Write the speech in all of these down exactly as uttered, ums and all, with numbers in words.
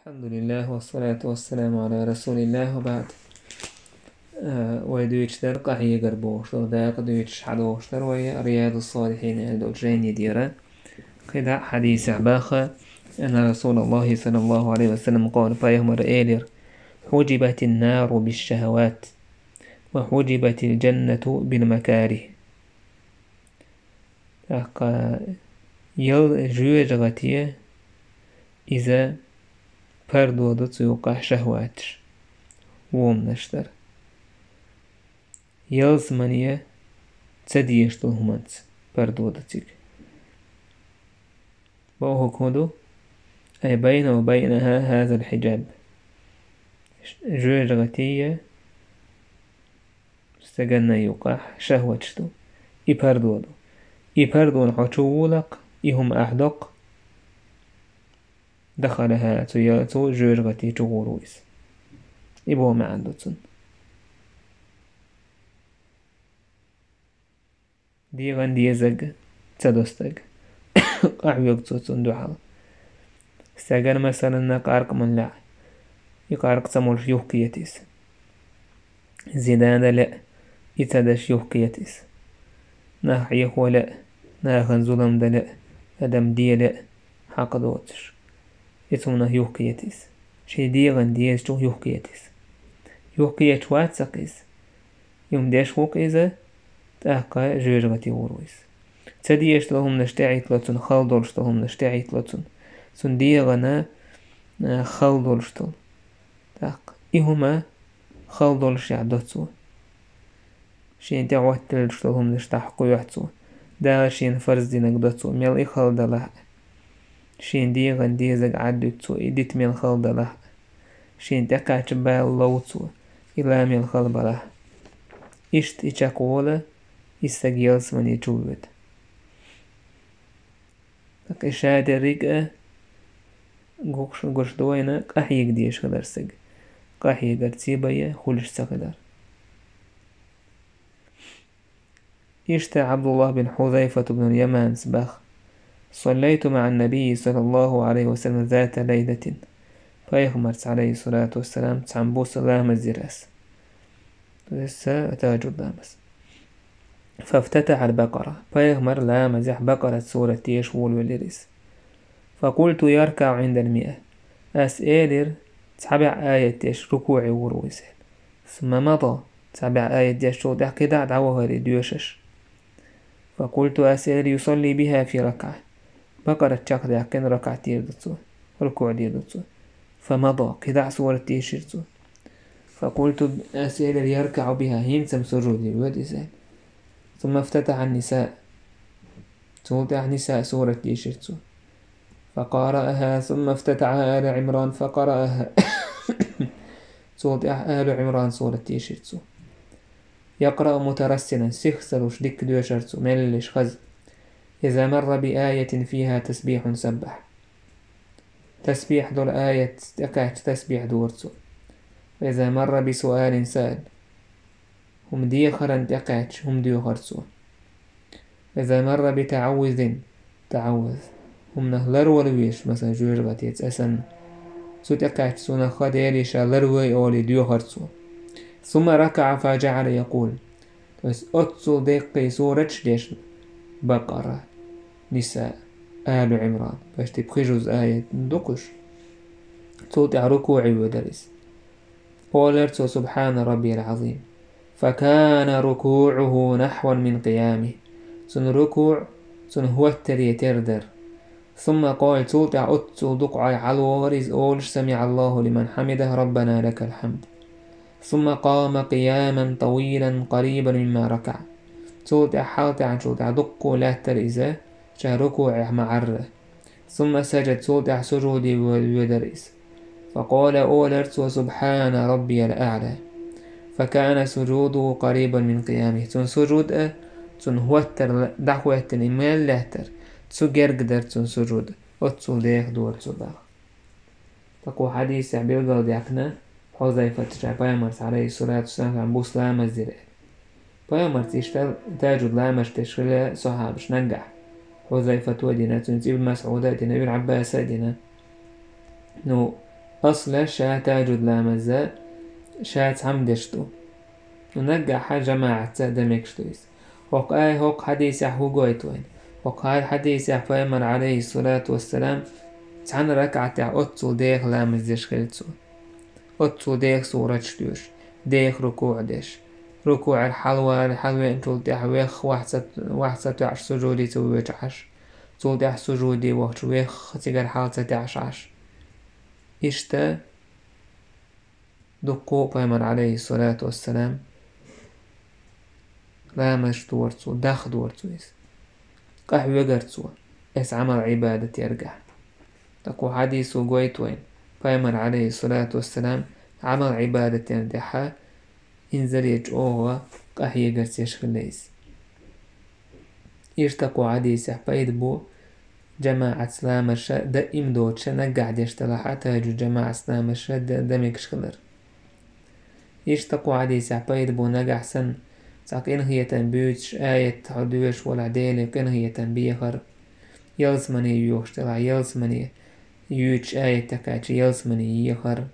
الحمد لله والصلاة والسلام على رسول الله وبعد. Э, вай дуьйцуш дара къахьегар бохуш долу дакъа дуьйцуш хьадогӀуш дара вай Риядус-Салихьин аьлла долчу жайни тӀера. КхидӀа хьадисехь баха, أن رسول الله صلى الله عليه وسلم قال, пайхамара элира: «حجبت النار بالشهوات وحجبت الجنة بالمكاره». ТӀаккха ял жоьжахати иза пардо ду цу юккъехь шахӀваташ, воманаш дара. Ялсамани ца дезаш долу хӀуманца пардо ду цига. Бохург хӀун ду? أي بينه وبينها هذا الحجاب. Жоьжахати стаганна юккъехь шахӀваташ ду. И пардо ду. И пардона хьо чу вулакх, и хӀума ахь доккху, دخلها, цу я-, цу жоьжахати чу гӀур ву иза. И боху маьӀна ду цунна. ДегӀан дезаг ца до стаг. Къахьоьгу цо цунна дуьхьал. Стагана, масалан, къаркъа ма лаьа. И къаркъа ца молуш юхкета иза. Зина дан лаьа, и ца деш юхкета иза. Нах Ӏехо лаьа, нахана зулам дан лаьа, адам де лаьа, хьакъ доцуш. Иза хӀуманах юхкета иза. Шен дегӀан дезачух юхкета иза. Юхкеташ вац-кх иза. И хӀума деш ву-кх иза, тӀаккха жоьжахати гӀур ву иза. Ца дезаш долу хӀуманаш тӀехӀиттало цунна, хала долуш долу хӀуманаш тӀехӀиттало цунна. Цунна дегӀана, а, хала долуш долу. ТӀаккха и хӀума хала долушехь до цо. Шена тӀехӀотталуш долу хӀуманаш дӀахьакхоьхьу цо. Дала шена фарз динарг до цо, мел и хала далахь а. Шен дегӀан дезаг Ӏаддуьту цо, и дита мел хала далахь а. Шена тӀекхаьчна бала лов цо, и ла мел хала балахь а. Иштта и чекхволу, и стаг ялсамани чу воьду. ТӀаккха и ша дерриг а гуш, гуш ду вайна къахьега дезаш хилар стаг. Къахьегарца бен хуьлуш ца хилар. Иштта Ӏабдуллах бин Хьузайфат бин Яманас баха: صليت مع النبي صلى الله عليه وسلم ذات ليلة. Пайхамарца, Ӏалайхиссалату вассалам, цхьана буса ламаз дира ас. То есть, э, тахӀажжуд ламаз. فافتتح البقرة. Пайхамар ламазехь Бакъарат сурат дешаш волавелира иза. فقلت: يركع عند المئة. Ас элира, цхьа бӀе аят дешаш рукуӀе гӀур ву иза. ثم مضى. Цхьа бӀе аят дешчул тӀаьхьа кхидӀа а дӀавахара и доьшуш. فقلت, ас элира, يصلي بها في ركعة. Бакъарат чекхдаьккхина ракаӀат дийр ду цо, рукуӀ дийр ду цо. فمضى, кхидӀа а сурат дийшира цо. فقلت, ас элира, يركع بها, хӀинца-м сужуде воьду иза. ثم افتتح النساء. Цул тӀаьхьа Ниса сурат дийшира цо. فقرأها ثم افتتح آل عمران فقرأها. Цул тӀаьхьа Алу Ӏимран сурат дийшира цо. يقرأ مترسلا, сих ца луш дика доьшура цо, меллаша хаза. إذا مر بآية فيها تسبيح سبح. Тасбихь долу аят тӀекхаьчча тасбихь дора цо. وإذا مر بسؤال سأل. ХӀума дехаран тӀекхаьчча, хӀума доьхура цо. إذا مر بتعوذ, таӀаввуз. ХӀуманах ларвала везаш, масала, жоьжахати, цӀа санна. Цу тӀекхаьчча цунах ха Деле ша ларве олий доьхура цо. ثم ركع فجعل يقول. То есть оццул деккхий сураташ дешна. Бакъара, Ниса, Алу Ӏимран. Почти пхи жуз аят ду-кх уьш. Цул тӀаьхьа рукуӀе воьдура иза. Олура цо: سبحان ربي العظيم. فكان ركوعه نحوا من قيامه. Цуьнан рукуӀ цуьнан хӀоттаре тера дара. ثم قال, цул тӀаьхьа оццул дукха Ӏай хьалавогӀура иза, олуш: سمع الله لمن حمده، ربنا لك الحمد. ثم قام قياما طويلا قريبا مما ركع. Цул тӀаьхьа хьалатаьӀначул тӀаьхьа дуккха лаьттара иза, ша рукуӀехь ма-Ӏарра. ثم سجد, цул тӀаьхьа сужуде во-, воьдура иза. فقال, олура цо: سبحان ربي الأعلى. فكان سجوده قريبا من قيامه. Цуьнан сужуд а, цуьнан хӀоттар ла-, дӀахӀоьттина и мел лаьттара, цу герга дара цуьнан сужуд, оццул деха дора цо баха. ТӀаккха хьадисехь билгалдаьккхина, Хьузайфата ша Пайхамарца, Ӏалайхиссалату вассалам, буса ламаз дира аьлла. Пайхамарца иштта тахӀажжуд ламазаш деш хилла сахьабаш наггахь. Хьузайфата а дина, цуьнца Ибн МасӀуда а дина, Ибн Ӏаббаса а дина. Ну, Асла ша тахӀажжуд ламаз ша цхьамма деш ду. Ну, наггахьа жамаӀатца дан мегаш ду иза. ХӀокху ай-, хӀокху хьадисехь хӀун гойту вайна? ХӀокху хьа-, хьадисехь пайхамар, Ӏалайхиссалату вассалам, цхьана ракаӀатехь оццул деха ламаз деш хилла цо. Оццул деха сураташ доьшуш, деха рукуӀ деш. РукуӀера хьалаваьлла, хьалавеанчул тӀаьхьа веха вахь ца, вахь ца тоьӀаш сужуде ца воьдуш Ӏаш. Цул тӀаьхьа сужуде вахча веха цигара хьал ца таьӀаш Ӏаш. Иштта дуккха а пайхамар, Ӏалайхиссалату вассалам, ламазаш дора цо, даха дора цо иза. Къахьоьгура цо, эс Ӏамал-Ӏибадат яргахь. ТӀаккха хьадисо гойту вайна, пайхамар, Ӏалайхиссалату вассалам, Ӏамал-Ӏибадатан тӀехьа инзаре чӀогӀа къахьегарца еш хилла иза. Иштта кху хьадисехь пайда бу, жамаӀатца ламазаш даим доцуш наггахь деш делахь а, тахӀажжуд жамаӀатца ламазаш дан, дан мегаш хилар. Иштта кху хьадисехь пайда бу, нагахь санна цхьа къинхетам буьйцуш аят хьо доьшуш валахь, Деле къинхетам бехар, ялсамане йоьхуш делахь, ялсамане юьйцуш аят тӀекхаьчча, ялсамане ехар.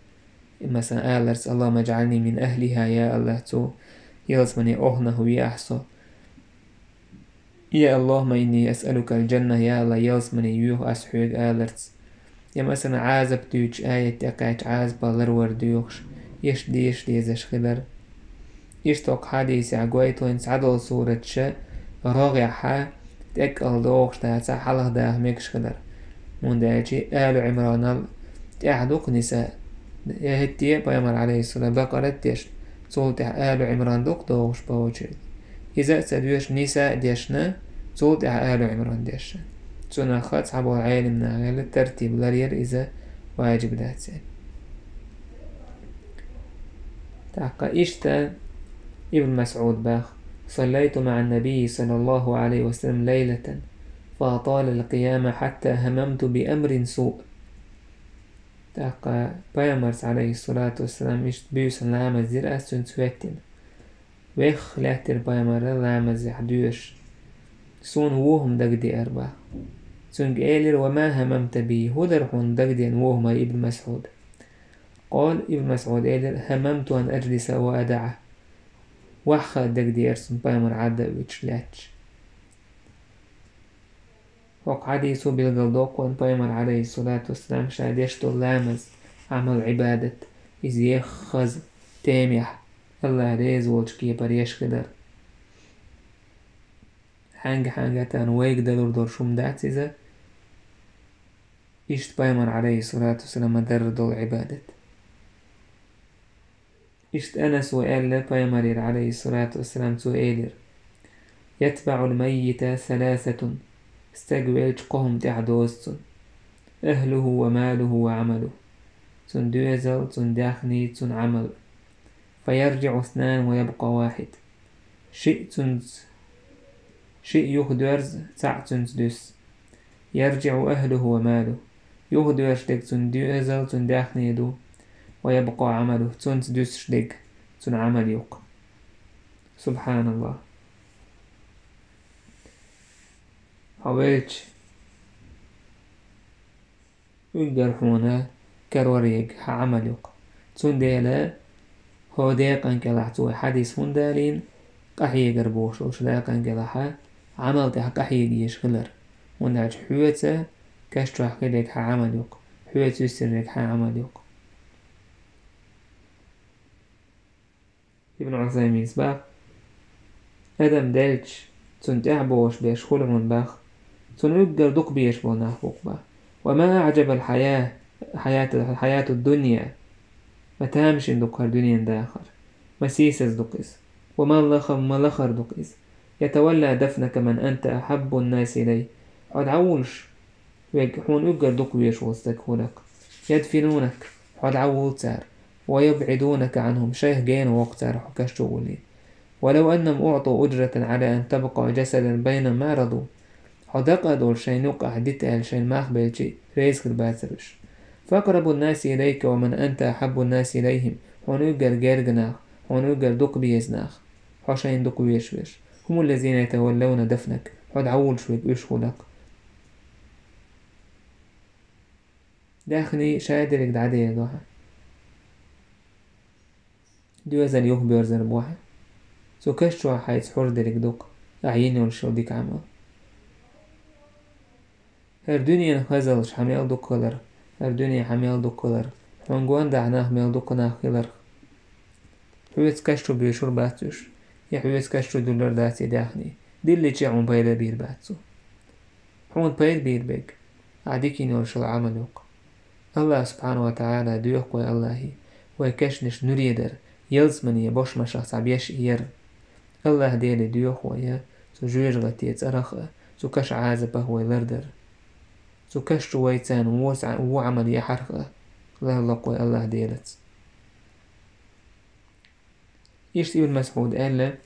Масала, аларца: «Аллахумма иджӀални мин ахлиха», я АллахӀ, цу ялсамане охӀнах ве ахь со. Я: «Аллахумма инни асъалукал джанна», я АллахӀ, ялсамане йоьху ас хьоьга, аларца. Я, масала, Ӏазап дуьйцуш аят тӀекхаьчча, Ӏазапах ларвар доьхуш, иштта дезаш дезаш хилар. Иштта хӀокху хьадисехь гойту вайна, цхьадолу сураташ рогӀехь тӀекӀал дохуш дацахь, хьалха даха мегаш хилар. ХӀунда аьлча Алу Ӏимранал тӀаьхьа ду-кх Ниса. Я хӀетте а пайхамар, Ӏалайхиссалам, Бакъарат дешна, цул тӀаьхьа Алу Ӏимран ду-кх дохуш по очереди. Иза а ца доьшуш, Ниса а дешна, цул тӀаьхьа Алу Ӏимран дешна. Цунах цхьаболу Ӏелам наха аьлла, тартиб ларъяр иза важиб дац аьлла. ТӀаккха иштта Ибн МасӀуд баха: «Саллайту маӀан-набийи саллаллаху Ӏалайхи ва саллам лайлатан, фа аталал къияма хьатта хӀамамту би амрин суъ». ТӀаккха пайхамарца, Ӏалайхиссалату вассалам, иштта буьйсанна ламаз дира ас цуьнца хӀоьттина. Вехха лаьттира пайхамар ламазехь доьшуш. Суна вон хӀума дагадеара баха. Цуьнга элира: «Ва ма хӀамамта бихи? ХӀун дара хьуна дагадеана вон хӀума, Ибн МасӀуд?» Къала, Ибн МасӀуда элира: «ХӀамамту ан аджлиса ва адаӀа». Ваха хаа дагадеара суна пайхамар Ӏадда а вуьтуш лаьтташ. ХӀокху хьадисо билгалдоккху вайна пайхамар, Ӏалайхиссалату вассалам, ша деш долу ламаз, Ӏамал-Ӏибадат, иза еххаза, темехь, АллахӀ реза волчу кепара еш хилар. Хьаьнга-хьаьнга тахана вайга далур долуш хӀума дац иза, иштта пайхамар, Ӏалайхиссалату вассалам, ма-дарра долу Ӏибадат. Иштта Анаса аьлла пайхамарера, Ӏалайхиссалату вассалам, цо элира: «ЯтбаӀул маййита саласатун». Стаг велча кхо хӀума тӀаьхьа дозу цунна: «АхӀлуху ва малуху ва Ӏамалуху». Цуьнан доьзал, цуьнан даьхни, цуьнан Ӏамал. «Фа ярджиӀу иснан ва ябкъа вахьид». Шиъ цуьнца, шиъ юхадоьрзу, цхьаъ цуьнца дуьссу. «ЯрджиӀу ахӀлуху ва малуху». Юхадоьрзуш дерг цуьнан доьзал, цуьнан даьхни ду. «Ва ябкъа Ӏамалуху», цуьнца дуьсуш дерг цуьнан Ӏамал ю-кх. СубхьаналлахӀ. Хьо велча, уггар хьуна карор ерг хьан Ӏамал ю-кх. Цундела хӀокху декъан кӀелахь цо хьадис хӀунда аьлла, къахьегар бохуш долчу декъан кӀелахь Ӏамал тӀехь къахьега езаш хилар. ХӀунда аьлча хьоьца каш чохь хилла ерг хьан Ӏамал ю-кх, хьоьца вуьсур ерг хьан Ӏамал ю-кх. Ибн Ӏусайминс баха: адам делча, цунна тӀаьхьабохуш берш хуьлу хьуна баха, цунна уггар дукха безаш болу нах бу-кх баха. «Ва ма аӀджабал хьая-, хьаяту, хьаяту дунья». Ма тамашийна ду-кх хӀара дуьненан дахар. Ма сийсаза ду-кх иза. «Ва ма лахам-, ма лахара ду-кх иза». «Ятавалла дафнака ман анта ахьаббун наси илайхи». Хьо дӀавуллуш верг хьуна уггар дукха везаш волу стаг хуьлу-кх. «Ядфинунак», хьо дӀавуллу цара. «Ва юбӀидунака Ӏанхум», шайх гена воккху цара хьо каш чу а вуллий. «Ва лав аннахум уӀту уджратан Ӏала ан табкъа джасадан байна ма раду». Хьо дакъа а долуш шайна юккъехь дита аьлла шайна мах белча, реза хир бацара уьш. «Фа акърабун наси илайка ва ман анта ахьаббун наси илайхим», хьуна уггар герга нах, хьуна уггар дукха беза нах, хьо шайна дукха везаш верш. «Хумул лазина ятаваллавна дафнак», хьо дӀавуллуш верг уьш хуьлу-кх. Даьхни шадерг дӀадер ду хьан. Доьзал юхабоьрзар бу хьан. Цу каш чу хьайца хьожадерг ду-кх ахь йина йолуш йолу дика Ӏамал. ХӀара дуьненан хазаллаш хьан мел дукха хиларх, хӀара дуьне хьан мел дукха хиларх, хьуна гондахьа нах мел дукха нах хиларх. Хьоьца каш чу боьшур бац уьш, я хьоьца каш чу дуьллур дац и даьхни, диллича хьуна пайда бийр бац цо. Хьуна пайда бийр берг, ахь дика йина йолуш йолу Ӏамал ю-кх. АллахӀ субхьана ва тагӀала доьху вай, АллахӀе, вай кешнаш нуьре дар, ялсамане бошмашах цхьа беш яр. АллахӀ Деле доьху вай цу жоьжахатин цӀарах а, цу каша Ӏазапах вай лардар. Цу каш чу вай царна вон Ӏамал яхьарх а ларло-кх вай АллахӀ Делаца. Иштта Ибн МасӀуда аьлла: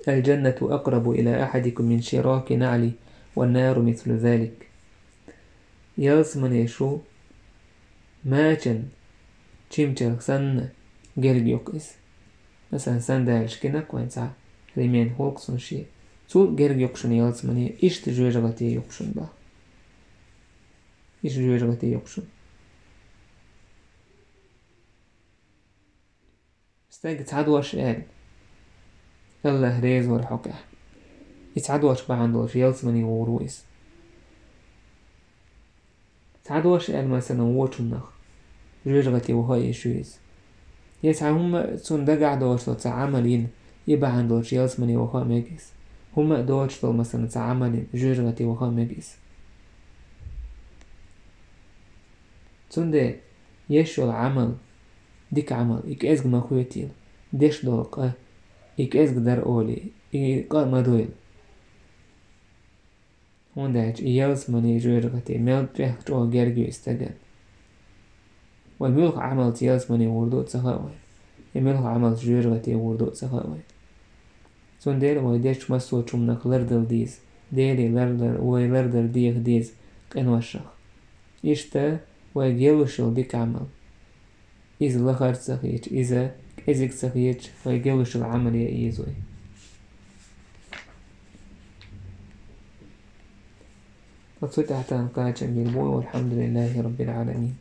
«الجنة أقرب إلى أحدكم من شراك نعله والنار مثل ذلك». Ялсамане шу мачан чимчалх санна герга ю-кх иза. Масала, сандалаш гина-кх вайна цхьа, ремень хуьлу-кх цунна шен. Цул герга ю-кх шуна ялсамане, иштта жоьжахати ю-кх шуна боху. Иштта жоьжахати ю-кх шуна. Стага цхьа дош аьлла, АллахӀ реза вара хьокъехь. И цхьа дош бахьана долуш ялсамане гӀур ву иза. Цхьа дош аьлла, масала, вочунах, жоьжахати ваха а йиш ю иза. Я цхьа хӀумма а цунна дагахь доцуш долу цхьа Ӏамал йина, и бахьана долуш ялсамане ваха а мега иза. ХӀумма а доцуш долу, масала, цхьа Ӏамал йина, жоьжахати ваха а мега иза. Цундела еш йолу Ӏамал, дика Ӏамал, и кӀезга ма хоьтийла, деш долу къа, и кӀезга дара олий, и къа а ма дойла. ХӀунда аьлча и ялсамане, жоьжахати мел чӀогӀа герга ю и стагана. Вай муьлха Ӏамалца ялсамане гӀур ду а ца хаьа вайна, я муьлха Ӏамалца жоьжахати гӀур ду а ца хаьа вайна. Цундела вай дечу массо а хӀуманах лардала деза, Деле лардар, вай лардар деха деза къиношах. Иштта вайга еллуш йолу дика Ӏамал, иза лахара ца хеташ, иза кӀезиг ца хеташ, вайга еллуш йолу Ӏамал ян еза вай. Ткъа цу тӀехь тахана кхачам бийр бу вай. والحمد لله رب العالمين.